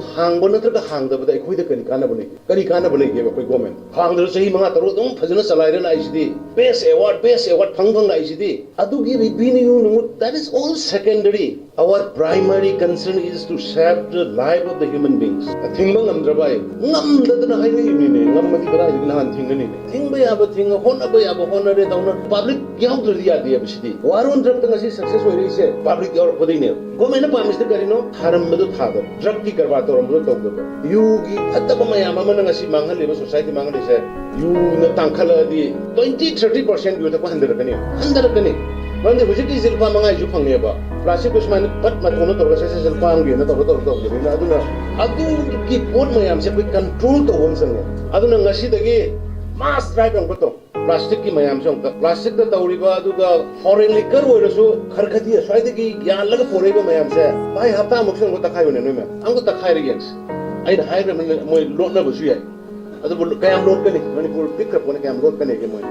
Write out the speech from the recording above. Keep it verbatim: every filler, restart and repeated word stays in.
ꯍꯥꯡꯕ ꯅꯠꯇ꯭ꯔꯒ ꯍꯥꯡꯗꯕꯗ ꯑꯩꯈꯣꯏꯗ ꯀꯔꯤ ꯀꯥꯟꯅꯕ ꯂꯩ? ꯀꯔꯤ ꯀꯥꯟꯅꯕ ꯂꯩꯒꯦꯕ ꯑꯩꯈꯣꯏ ꯒꯣꯔꯃꯦꯟ? ꯍꯥꯡꯗꯅ ꯆꯍꯤ ꯃꯉꯥ ꯇꯔꯨꯛ ꯑꯗꯨꯝ ꯐꯖꯅ ꯆꯂꯥꯏꯔ ꯂꯥꯛꯏꯁꯤꯗꯤ, ꯕꯦꯁ ꯑꯦꯋꯥꯔꯗ, ꯕꯦꯁ ꯑꯦꯋꯥꯔꯗ ꯐꯪ ꯐꯪ ꯂꯥꯛꯏꯁꯤꯗꯤ꯫ ꯑꯗꯨꯒꯤ revenue ꯅꯨꯡ, that is all secondary. Our primary concern is to save the life of the human beings. ꯑꯊꯤꯡꯕ ꯉꯝꯗ꯭ꯔꯕ ꯑꯩ, ꯉꯝꯗꯗꯅ ꯍꯥꯏꯔꯛꯏꯕꯅꯤꯅꯦ꯫ ꯉꯝꯃꯗꯤ ꯀꯗꯥꯏꯗꯒꯤ ꯅꯍꯥꯟ ꯊꯤꯡꯒꯅꯤ? ꯊꯤꯡꯕ ꯌꯥꯕ ꯊꯤꯡꯉ, ꯍꯣꯠꯅꯕ ꯌꯥꯕ ꯍꯣꯠꯅꯔꯦ꯫ ꯇꯧꯅ ꯄꯕ꯭ꯂꯤꯛ ꯌꯥꯎꯗ꯭ꯔꯗꯤ ꯌꯥꯗꯦꯕ ꯁꯤꯗꯤ꯫ ꯋꯥꯔꯣꯟ ꯗ꯭ꯔꯛꯇ ꯉꯁꯤ ꯁꯛꯁꯦꯁ ꯑꯣꯏꯔꯛꯏꯁꯦ ꯄꯕ꯭ꯂꯤꯛ ꯌꯥꯎꯔꯛꯄꯗꯩꯅꯦꯕ꯫ ꯒꯣꯔꯃꯦꯟꯅ ꯄꯥꯝꯃꯤꯁꯤꯗꯤ ꯀꯔꯤꯅꯣ? ꯊꯥꯔꯝꯕꯗꯣ ꯊꯥꯗꯕ, ꯗ꯭ꯔꯛꯀꯤ ꯀꯔꯕꯥꯔ ꯇꯧꯔꯝꯕꯗꯣ ꯇꯧꯗꯕ, ꯌꯨꯒꯤ ꯐꯠꯇꯕ ꯃꯌꯥꯝ ꯑꯃꯅ ꯉꯁꯤ ꯃꯥꯡꯍꯜꯂꯤꯕ, ꯁꯣꯁꯥꯏꯇꯤ ꯃꯥꯡꯍꯜꯂꯤꯁꯦ꯫ ꯌꯨꯅ ꯇꯥꯡꯈꯠꯂꯛꯑꯗꯤ twenty thirty percent ꯌꯨ ꯊꯛꯄ ꯍꯟꯊꯔꯛꯀꯅꯤ, ꯍꯟꯊꯔꯛꯀꯅꯤ꯫ ꯃꯔꯝꯗꯤ ꯍꯧꯖꯤꯛꯀꯤꯁꯦ ꯂꯨꯄꯥ ꯃꯉꯥꯒꯤꯁꯨ ꯐꯪꯉꯦꯕ, ꯄ꯭ꯂꯥꯁꯇꯤꯛꯇꯣ ꯁꯨꯃꯥꯏꯅ ꯄꯠ ꯃꯇꯣꯟꯗ ꯇꯧꯔꯒ ꯁꯦ ꯁꯦ ꯁꯦ ꯂꯨꯄꯥ ꯑꯃꯒꯤꯅ ꯇꯧꯔ ꯇꯧꯔ ꯇꯧꯗꯕꯅꯤꯅ꯫ ꯑꯗꯨꯅ ꯑꯗꯨꯒꯤ ꯄꯣꯠ ꯃꯌꯥꯝꯁꯦ ꯑꯩꯈꯣꯏ ꯀꯟꯇ꯭ꯔꯣꯜ ꯇꯧꯕ ꯑꯃ ꯆꯪꯉꯦ꯫ ꯑꯗꯨꯅ ꯉꯁꯤꯗꯒꯤ ꯃꯥꯁ ꯗ꯭ꯔꯥꯏꯚ ꯑꯃꯈꯛ ꯇꯧ꯫ ꯄ꯭ꯂꯥꯁꯇꯤꯛꯀꯤ ꯃꯌꯥꯝꯁꯦ ꯑꯃꯨꯛꯇ, ꯄ꯭ꯂꯥꯁꯇꯤꯛꯇ ꯇꯧꯔꯤꯕ, ꯑꯗꯨꯒ ꯐꯣꯔꯦꯟ ꯂꯤꯀꯔ ꯑꯣꯏꯔꯁꯨ ꯈꯔ ꯈꯔꯗꯤ ꯑꯁ꯭ꯋꯥꯏꯗꯒꯤ ꯌꯥꯜꯂꯒ ꯄꯨꯔꯛꯏꯕ ꯃꯌꯥꯝꯁꯦ, ꯚꯥꯏ, ꯍꯞꯇꯥꯃꯨꯛꯁꯦ ꯑꯃꯨꯛꯇ ꯇꯛꯈꯥꯏꯌꯨꯅꯦ ꯅꯣꯏ ꯃꯌꯥꯝ, ꯑꯃꯨꯛꯇ ꯇꯛꯈꯥꯏꯔ ꯌꯦꯡꯁꯤ꯫ ꯑꯩꯅ ꯍꯥꯏꯈ꯭ꯔꯕꯅꯤꯅ ꯃꯣꯏ ꯂꯣꯠꯅꯕꯁꯨ ꯌꯥꯏ, ꯑꯗꯨꯕꯨ ꯀꯌꯥꯝ ꯂꯣꯠꯀꯅꯤ? ꯃꯅꯤꯄꯨꯔ ꯄꯤꯛꯈ꯭ꯔ ꯄꯣꯠꯅꯤ, ꯀꯌꯥꯝ ꯂꯣꯠꯀꯅꯤꯒꯦ ꯃꯣꯏ?